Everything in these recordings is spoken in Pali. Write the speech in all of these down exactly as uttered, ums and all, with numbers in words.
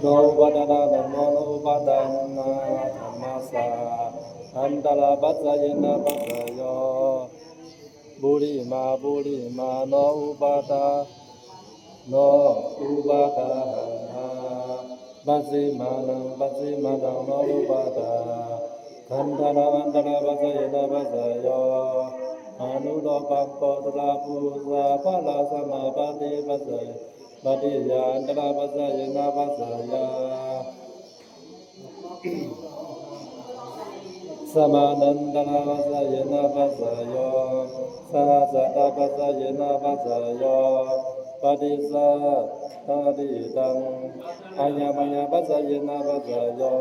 No upādānadhammo, no upādānadhammassa. Antarāpajjayena paccayo. Purimā purimā, no upādā, no upādāhattha. Pacchimānaṃ pacchimānaṃ, no upādāhatthaṃ. Antarāpajjayena paccayo. Anulomaṃ potthapūjā, balasammāpattipaccayo. Paṭiyā antarāpajjayena paccayā. Samānantarāpajjayena paccayo. Sahajātapajjayena paccayo. Paṭicchādītaṃ. Ayaṃ mayā pacchayena paccayo.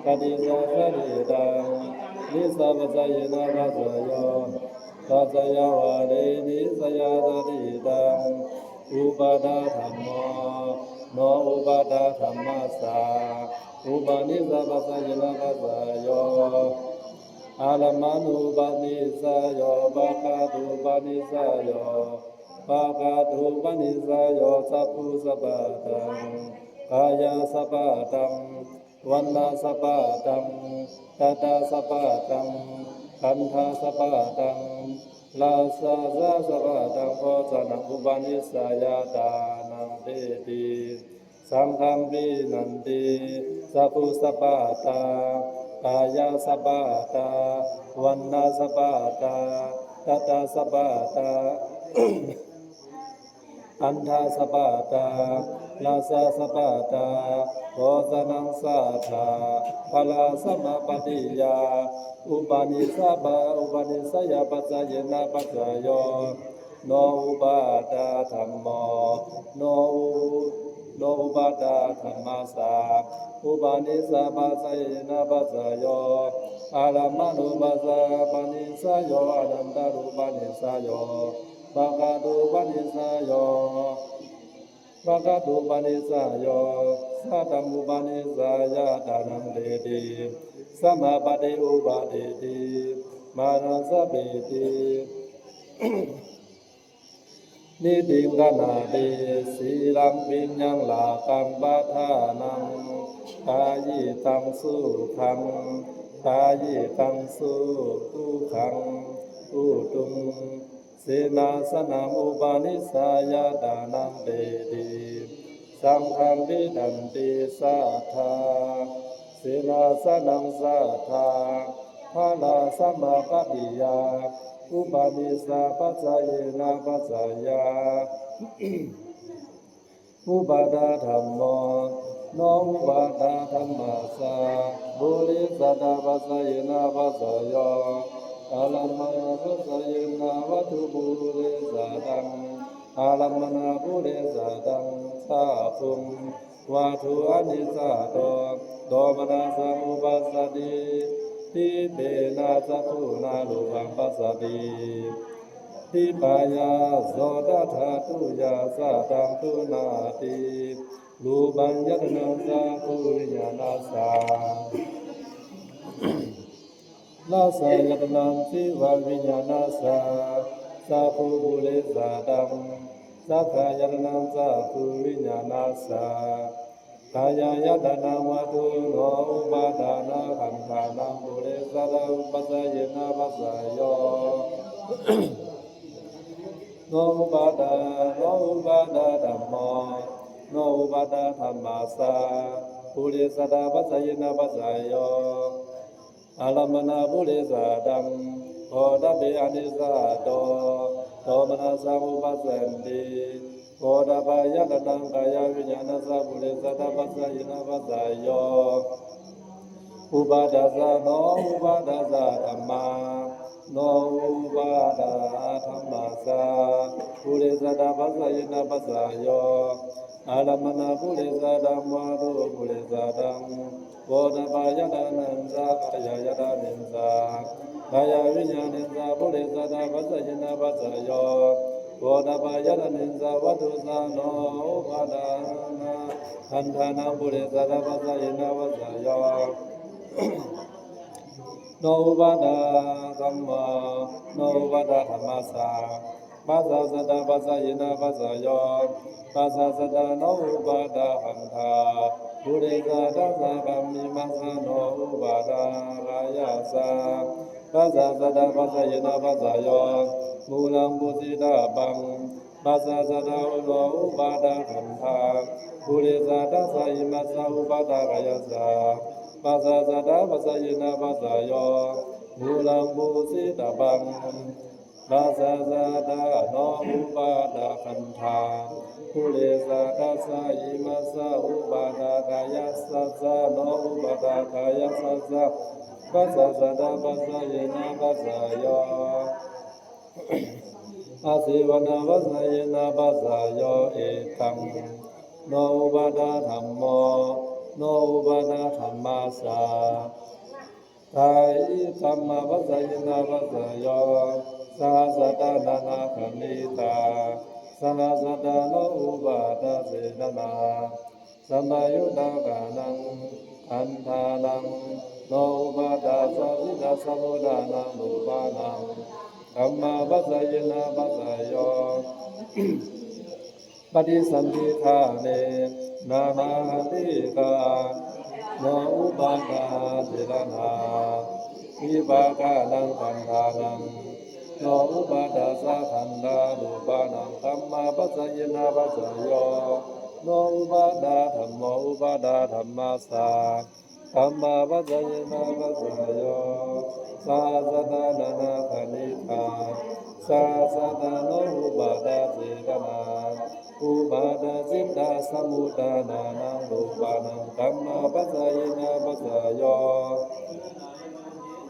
Paṭicchādītaṃ. Nissapacchayena paccayo. Paccayavādinissayādītaṃ. Upādādhammo, no upādādhammassa. Upanissapacchayena paccayo. Ārammaṇupanissayo, pākkhātupanissayo, pākkhātupanissayo. Cakkhusampadaṃ, kāyasampadaṃ, vaṇṇasampadaṃ, ghānasampadaṃ, gandhasampadaṃ, rasasampadaṃ. Bhojanaṃ upanissayātānaṃ petīti saṅghaṃ pīṇanti. Cakkhusampadā, kāyasampadā, vaṇṇasampadā, ghānasampadā, gandhasampadā, rasasampadā. Bhojanaṃ saddhaparamasammāpattiyā upanissappa upanissayapacchayena paccayo. No upādādhammo, no u-, no upādādhammassa. Upanissapacchayena paccayo. Ārammaṇupanissayo, anantarupanissayo, pākkhātupanissayo, pākkhātupanissayo. Satamupanissayātānaṃ petīti sammāpattiyuppattiti. Mānasappetīti. Nitiṃ ṭhānāti. Sīlaṃ bhiyyaṃ rāgaṃ padhānaṃ, ṭhāyitaṃ sukhaṃ, ṭhāyitaṃ su-, sukhaṃ, utuṃ senāsanaṃ upanissayātānaṃ petīti saṅghaṃ pīṇanti. Saddhā senāsanaṃ, saddhā parasamāpattiyā upanissapacchayena paccayā. Upādādhammo, no upādādhammassa. Purejātapaccayena paccayo. Ārammaṇapaccayena vatthupuresaṭṭhaṃ, ārammaṇapuresaṭṭhaṃ. Cakkhuṃ vatthu aniccato, domanassaṃ uppajjati, diṭṭhena cakkhunā rūpaṃ passati, dīpāya so tattha tuyhasattaṃ tuṇhāti, rūpayatanaṃ cakkhuviññāṇassa, rassayatanaṃ jivhāviññāṇassa, cakkhupuresaṭṭhaṃ, sakkāyatanaṃ cakkhuviññāṇassa, kāyāyatanaṃ vatthuno upādānakhandhānaṃ purejātapaccayena paccayo. No upādā, no upādādhammo, no upādādhammassa. Purejātapaccayena paccayo. Ārammaṇapuresaṭṭhaṃ, phoṭṭhabbe aniccato, domanassaṃ uppajjati, phoṭṭhabbāyatanaṃ kāyaviññāṇassa purejātapaccayena paccayo. Upādassa, no upādādhammā, no upādādhammassa. Purejātapaccayena paccayo. Ārammaṇapuresaṭṭhaṃ, vatthupuresaṭṭhaṃ, phoṭṭhabbāyatanañca kāyāyatanañca kāyaviññāṇañca purejātapaccayena paccayo. Phoṭṭhabbāyatanañca vatthussa, no upādānakhandhānaṃ purejātapaccayena paccayo. No upādādhammā, no upādādhammassa. Passajātā passayināpaccayo. Passajātā na uppādākandhā. Purejātassa kammiṃ passa na uppādākāyassa. Passajātā passayināpaccayo. Mūlaṃ pūjitabbam. Passajātā na uppādākandhā. Purejātassa imassa uppādākāyassa. Passajātā passayināpaccayo. Mūlaṃ pūjitabbam. Passajātā na uppādākandhā. Purejātassa imassa uppādākāyassa ca na uppādākāyassa ca. Passajātā passayināpaccayo. Āsevanā passayināpaccayo. Ettāvatā na uppādā dhammo na uppādā dhammassa. Ṭhāhi kammappasāyināpaccayo. Sahajātā nānākhaṇītā. Sahajātā na uppādā cetanā. Sampayuttakānaṃ khandhānaṃ na uppādā saddhisamuttahānaṃ rūpānaṃ kammappasāyināpaccayo. Paṭisandhiṭhāne nānākhaṇītā. Na uppādā cetanā. Vipākānaṃ khandhānaṃ na uppādassa khandharūpānaṃ kammappasāyināpaccayo. Na uppādā dhammo na uppādā dhammassa. Kammappasāyināpaccayo. Sahajātā nānākhaṇītā. Sahajātā na uppādā cetanā. Uppādā cittasamuttahānaṃ rūpānaṃ kammappasāyināpaccayo.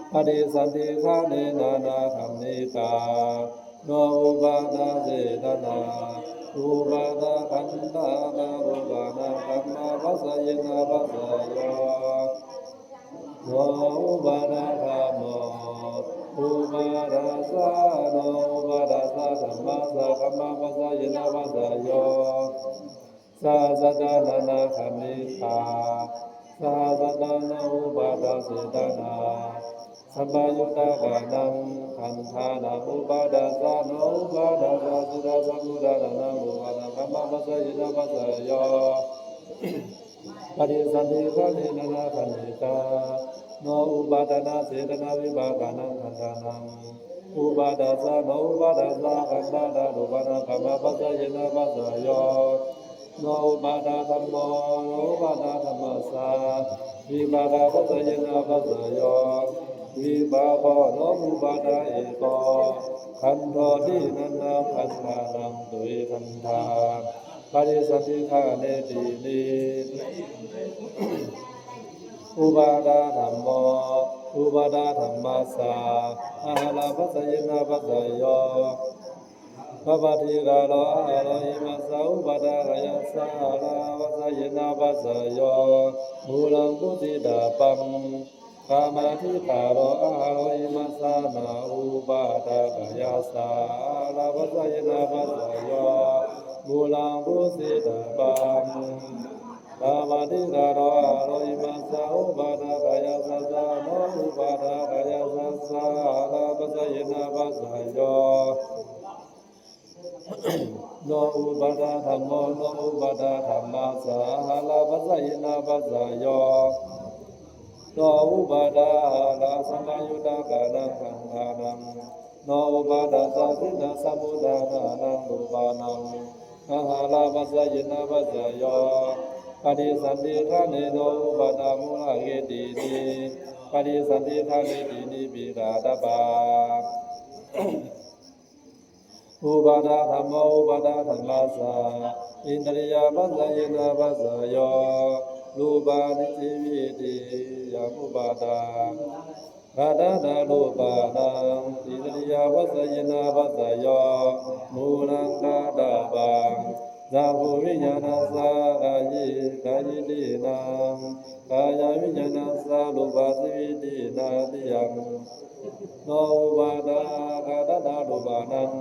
Paṭisandhiṭhāne nānākhaṇītā. Na uppādā cetanā. Uppādakhandhānaṃ rūpānaṃ kammappasāyināpaccayo. Na uppādā dhammo na uppādassa. Na uppādassa dhammassa kammappasāyināpaccayo. Sahajātā nānākhaṇītā. Sahajātā na uppādā cetanā. Sampayuttakānaṃ khandhānaṃ uppādassa. Na uppādassa cittasamuttahānaṃ rūpānaṃ kammappasāyināpaccayo. Paṭisandhiṭhāne nānākhaṇītā. Na uppādanacetanā. Vipākānaṃ khandhānaṃ uppādassa. Na uppādassa khandhārūpānaṃ kammappasāyināpaccayo. Na uppādā dhammo na uppādā dhammassa. Vipākappasāyināpaccayo. Vipāko na uppādā eko khandhoti. Nānākhandhānaṃ dvikhandhā. Paṭisandhiṭhāne tīṇi. Uppādā dhammo na uppādā dhammassa. Āhārappasāyināpaccayo. Pāpādikāro āhāro imassa uppādākāyassa āhārappasāyināpaccayo. Mūlaṃ pūjitabbam. Kāmādikāro āhāro imassa na uppādākāyassa āhārappasāyināpaccayo. Mūlaṃ pūjitabbam. Kāmādikāro āhāro imassa uppādākāyassa ca na uppādākāyassa āhārappasāyināpaccayo. Na uppādā dhammo na uppādā dhammassa āhārappasāyināpaccayo. Na uppādā āhārasampayuttakānaṃ khandhānaṃ. Na uppādassa cittasamuttahānaṃ rūpānaṃ āhārappasāyināpaccayo. Paṭisandhiṭhāne na uppādā mūlaketini. Paṭisandhiṭhāne tīṇi piṭakattā. Uppādā dhammo na uppādā dhammassa. Indriyappasayyināpaccayo. Rūpāni jīviti yaṃ uppādā. Ṭhānattha rūpānaṃ indriyappasayyināpaccayo. Mūlaṃ kattabbaṃ. Cakkhuviññāṇassa kāyi kāyinīnaṃ kāyaviññāṇassa rūpajīvitinā tiyam. Na uppādā ṭhānattha rūpānaṃ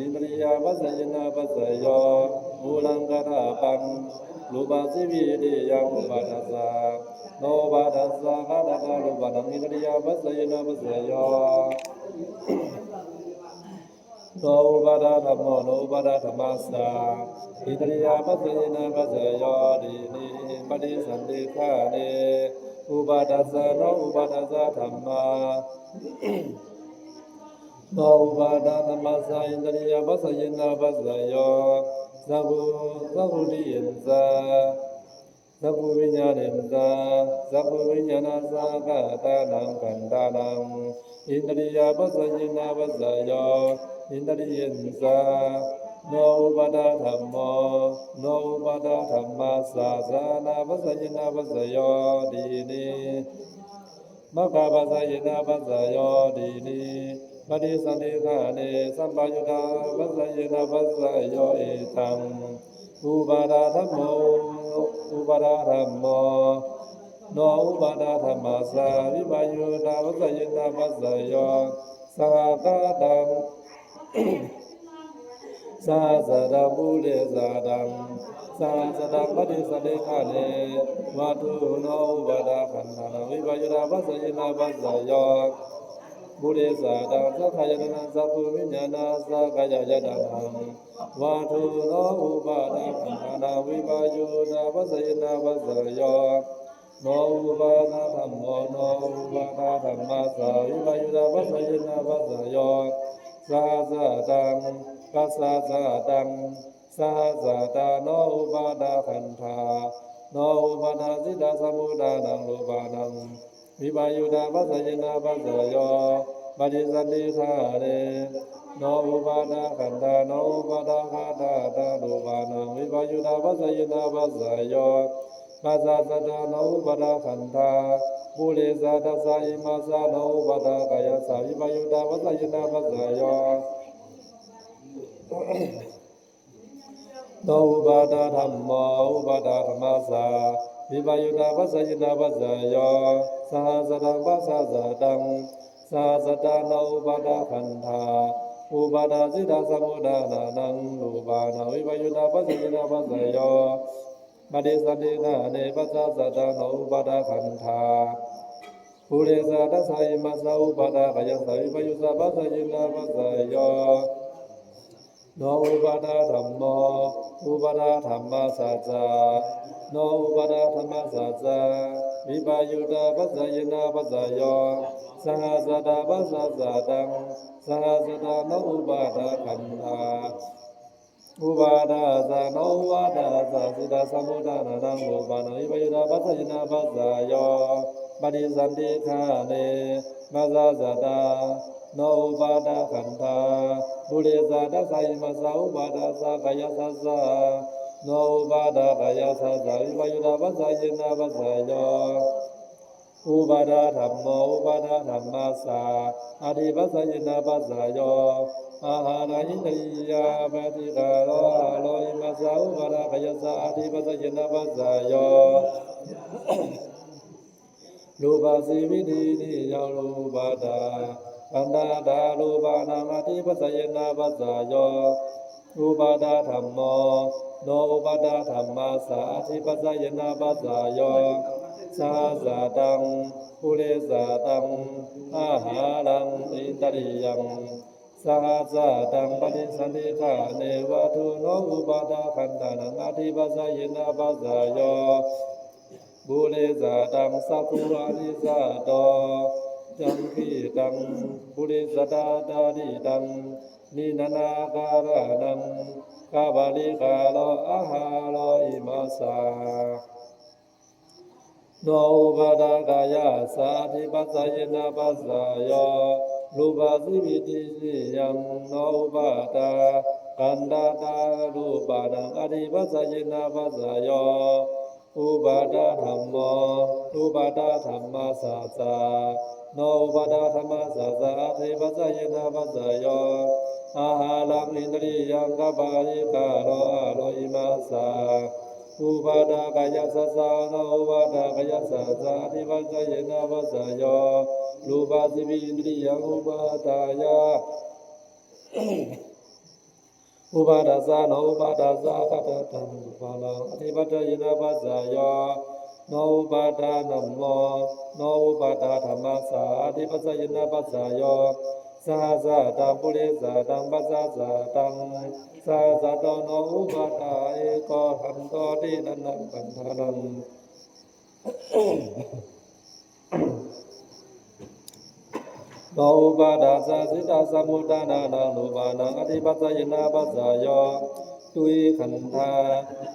indriyappasayyināpaccayo. Mūlaṃ kattabbaṃ. Rūpajīviti yaṃ uppādassa. Na uppādassa ṭhānattha rūpānaṃ indriyappasayyināpaccayo. No upādādhammo, no upādādammassa indriyapassayenāpaccayo, tīṇi paṭisandiṭṭhāni. Upādassa, no upādassa dhammā, no upādadhammassa indriyapassayenāpaccayo, cakkhu, cakkhuviññañca, cakkhuviññāṇañca, cakkhuviññāṇasākatānaṃ khandhānaṃ indriyapassayenāpaccayo, indriyañca, no upādādhammo, no upādadhammassa jhānapassayenāpaccayo, tīṇi maggapassayenāpaccayo, tīṇi paṭisandiṭṭhāni sampayuttapassayenāpaccayo. Idha upādādhammo, upādādhammo, no upādādhammassa vippayuttapassayenāpaccayo, sahajātaṃ, sahajātaṃ purejātaṃ, sahajātaṃ paṭisandiṭṭhāni vatthu, no upādākhandhānaṃ vippayuttapassayenāpaccayo, purejātaṃ saddāyatanaṃ cakkhuviññāṇasākāyāyatanaṃ vatthu, no upādākhandhānaṃ vippayuttapassayenāpaccayo, no upādādhammo, no upādādhammassa vippayuttapassayenāpaccayo, sahajātaṃ passajātaṃ, sahajātā no upādākhandhā, no upādācittasamuṭṭhānaṃ rūpānaṃ vippayuttapassayenāpaccayo, paṭisandiṭṭhāni, no upādākhandhā, no upādāghātānaṃ rūpānaṃ vippayuttapassayenāpaccayo, passajātā no upādākhandhā, purejātassa imassa no upādākāyassa vippayuttapassayenāpaccayo, no upādādhammo, upādādhammassa vippayuttapassayenāpaccayo, sahajātaṃ passajātaṃ, sahajātā no upādākhandhā, upādācittasamuṭṭhānaṃ rūpānaṃ vippayuttapassayenāpaccayo, paṭisandiṭṭhāni passajātā no upādākhandhā, purejātassa imassa upādākāyassa vippayuttapassayenāpaccayo, no upādādhammo, upādādhammassa ca, no upādādhammassa ca vippayuttapassayenāpaccayo, sahajātaṃ passajātaṃ, sahajātā no upādākhandhā, upādassa no upādākāyassa cittasamuṭṭhānaṃ rūpānaṃ vippayuttapassayenāpaccayo, paṭisandiṭṭhāni passajātā no upādākhandhā, purejātassa imassa upādākāyassa ca, no upādākāyassa ca vippayuttapassayenāpaccayo, upādādhammo, upādādhammassa atthipassayenāpaccayo, āhāraṃ indriyappaṭikkaro, āhāro imassa upādākāyassa atthipassayenāpaccayo, rūpasīti viññāṇañca rūpaṭṭhānaṃ khandhānaṃ rūpānaṃ atthipassayenāpaccayo, upādādhammo, no upādādhammassa atthipassayenāpaccayo, sahajātaṃ purejātaṃ āhāraṃ indriyaṃ sahajātaṃ paṭisandiṭṭhāni vatthu, no upādākhandhānaṃ atthipassayenāpaccayo, purejātaṃ cakkhukkhāti saddo, cakkhuviññāṇañca purejātā taṃ nidassanaṃ ākāraṃ, kapaṭikkhāro āhāro imassa no upādākāyassa atthipassayenāpaccayo, rūpasīti viññāṇañca rūpaṭṭhānaṃ khandhānaṃ rūpānaṃ atthipassayenāpaccayo, upādādhammo, upādādhammassa ca, no upādādhammassa ca atthipassayenāpaccayo, āhāraṃ indriyaṃ kapaṭikkhāro āhāro imassa upādākāyassa ca, no upādākāyassa ca atthipassayenāpaccayo, rūpasīti viññāṇañca rūpaṭṭhānaṃ upādāya, upādassa no upādākāyassa ca khandhānaṃ rūpānaṃ atthipassayenāpaccayo, no upādādhammo, no upādādhammassa atthipassayenāpaccayo, sahajātaṃ purisasatamaṃ passajātaṃ sahajāto no upādā eko khandho tiṇṇannamaṃ khandhānaṃ no upādassa cittasamuṭṭhānānaṃ rūpānaṃ ādhipaccayenāpaccayo dvikhandhā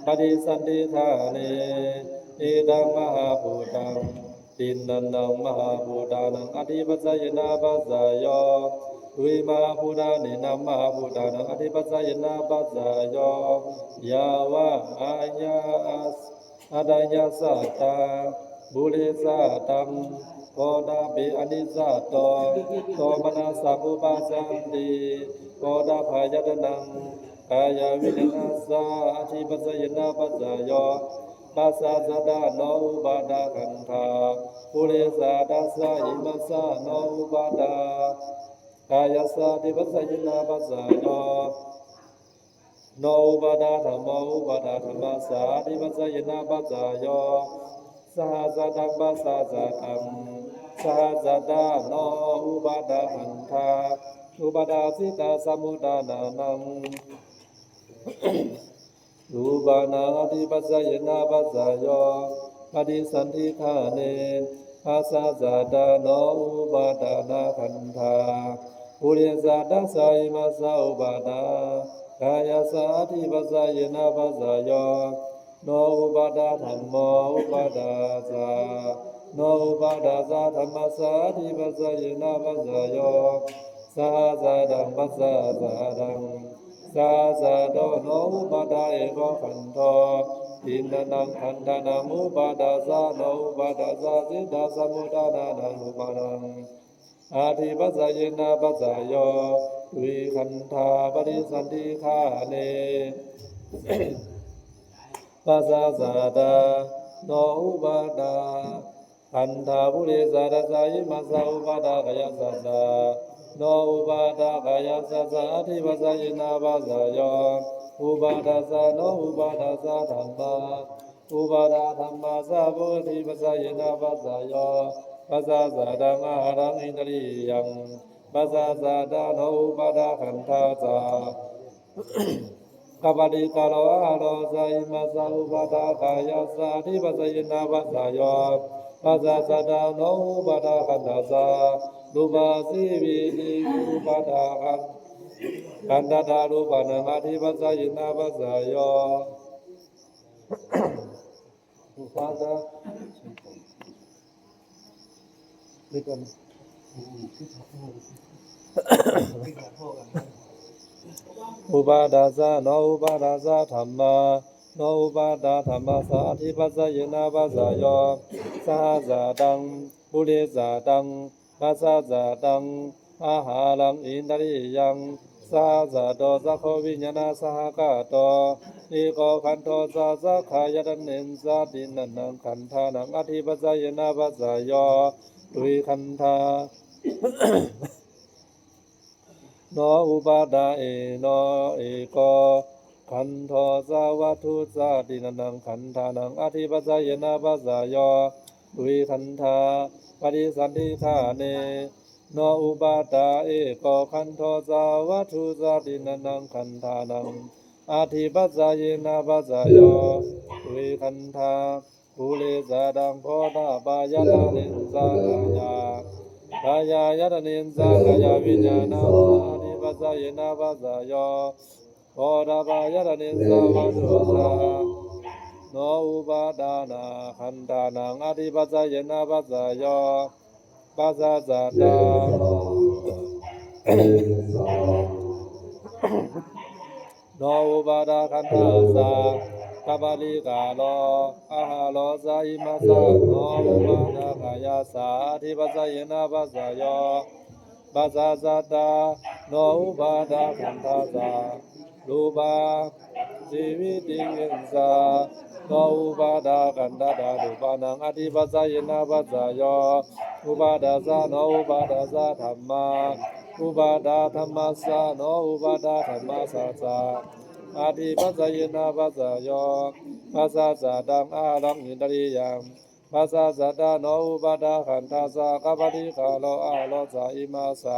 paṭisandhiṭṭhāne idaṃ mahābhūtaṃ tiṇṇannaṃ mahābhūtānaṃ ādhipaccayenāpaccayo dvimahābhūtāni idaṃ mahābhūtānaṃ ādhipaccayenāpaccayo yāva āyā as- adāya sattā purisasataṃ phoṭṭhabbi aniccato domanassānubhāsanti. Phoṭṭhabbāyatanaṃ kāyaviññāṇassa ādhipaccayenāpaccayo passajātā no upādākhandhā purisasattassa imassa no upādākāyassa ādhipaccayenāpaccayo no upādādhammo upādādhammassa ādhipaccayenāpaccayo sahajātaṃ passajātaṃ sahajātā no upādākhandhā upādā cittasamuṭṭhānānaṃ rūpānaṃ ādhipaccayenāpaccayo paṭisandhiṭṭhāne passajātā no upādākhandhā purisasattassa imassa upādākāyassa ādhipaccayenāpaccayo no upādādhammo upādassa no upādassa dhammassa ādhipaccayenāpaccayo sahajātaṃ passajātaṃ sahajāto no upādā eko khandho tiṇṇannaṃ khandhānaṃ upādassa no upādassa cittasamuṭṭhānānaṃ rūpānaṃ ādhipaccayenāpaccayo dvikhandhā paṭisandhiṭṭhāne passajātā no upādākhandhā purisasattassa imassa upādākāyassa no upādākāyassa ādhipaccayenāpaccayo upādassa no upādassa dhammā upādādhammassa ādhipaccayenāpaccayo passajātaṃ āhāraṃ indriyaṃ passajātā no upādākhandhassa kappaṭikālo āhāro ca imassa upādākāyassa ādhipaccayenāpaccayo passajātā no upādākhandhassa rūpasīviti upādākhandhattarūpānaṃ ādhipaccayenāpaccayo upādassa no upādassa dhammā no upādādhammassa ādhipaccayenāpaccayo sahajātaṃ purisasataṃ passajātaṃ āhāraṃ indriyaṃ sahajāto cakkhuviññāṇasahagato eko khandho ca cakkhuāyataneñca tiṇṇannaṃ khandhānaṃ ādhipaccayenāpaccayo dvikhandhā no upādāyino eko khandho ca vatthu ca tiṇṇannaṃ khandhānaṃ ādhipaccayenāpaccayo dvikhandhā paṭisandhiṭṭhāne no upādā eko khandho ca vatthu ca tiṇṇannaṃ khandhānaṃ ādhipaccayenāpaccayo dvikhandhā purisasataṃ phoṭṭhabbāyataneñca kāyā kāyāyataneñca kāyaviññāṇassa ādhipaccayenāpaccayo phoṭṭhabbāyataneñca vatthu ca no upādākhandhānaṃ ādhipaccayenāpaccayo passajātā no upādākhandhassa kappaṭikālo āhāro ca imassa no upādākāyassa ādhipaccayenāpaccayo passajātā no upādākhandhassa rūpasīviti imassa no upādākhandhattarūpānaṃ ādhipaccayenāpaccayo upādassa no upādassa dhammā upādādhammassa no upādādhammassa ca ādhipaccayenāpaccayo passajātaṃ āhāraṃ indriyaṃ passajātā no upādākhandhassa kappaṭikālo āhāro ca imassa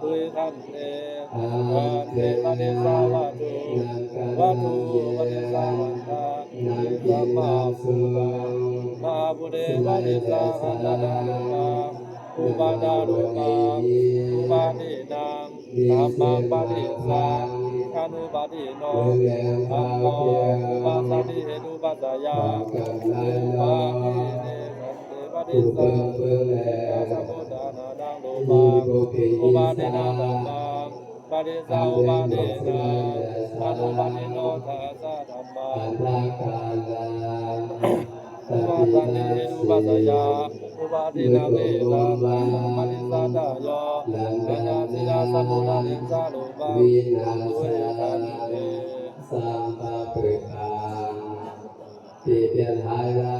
Bhante, bhante, paṭisāvatu, vatu, paṭisāvataṃ, sammābuddhaṃ, mahābodhi paṭisāvataṃ, upādā rūpaṃ, upādinnaṃ, dhammaṃ paṭisāvataṃ, anupādinno, dhammo, upasādi, hetupajjhāyā, rūpakkhiṇe, bhante, paṭisāvatu, rūpaṃ, upādinnaṃ, dhammaṃ, paṭisāvataṃ, upādinno, tassa dhammaṃ, upasādi, hetupajjhāyā, upādinnaṃ, dhammaṃ, paṭisāvataṃ, yo, paññasīlassa muttaliṃ, sarūpaṃ, vinassāya, sampappuṭṭhaṃ. เปลี่ยนหายแล้ว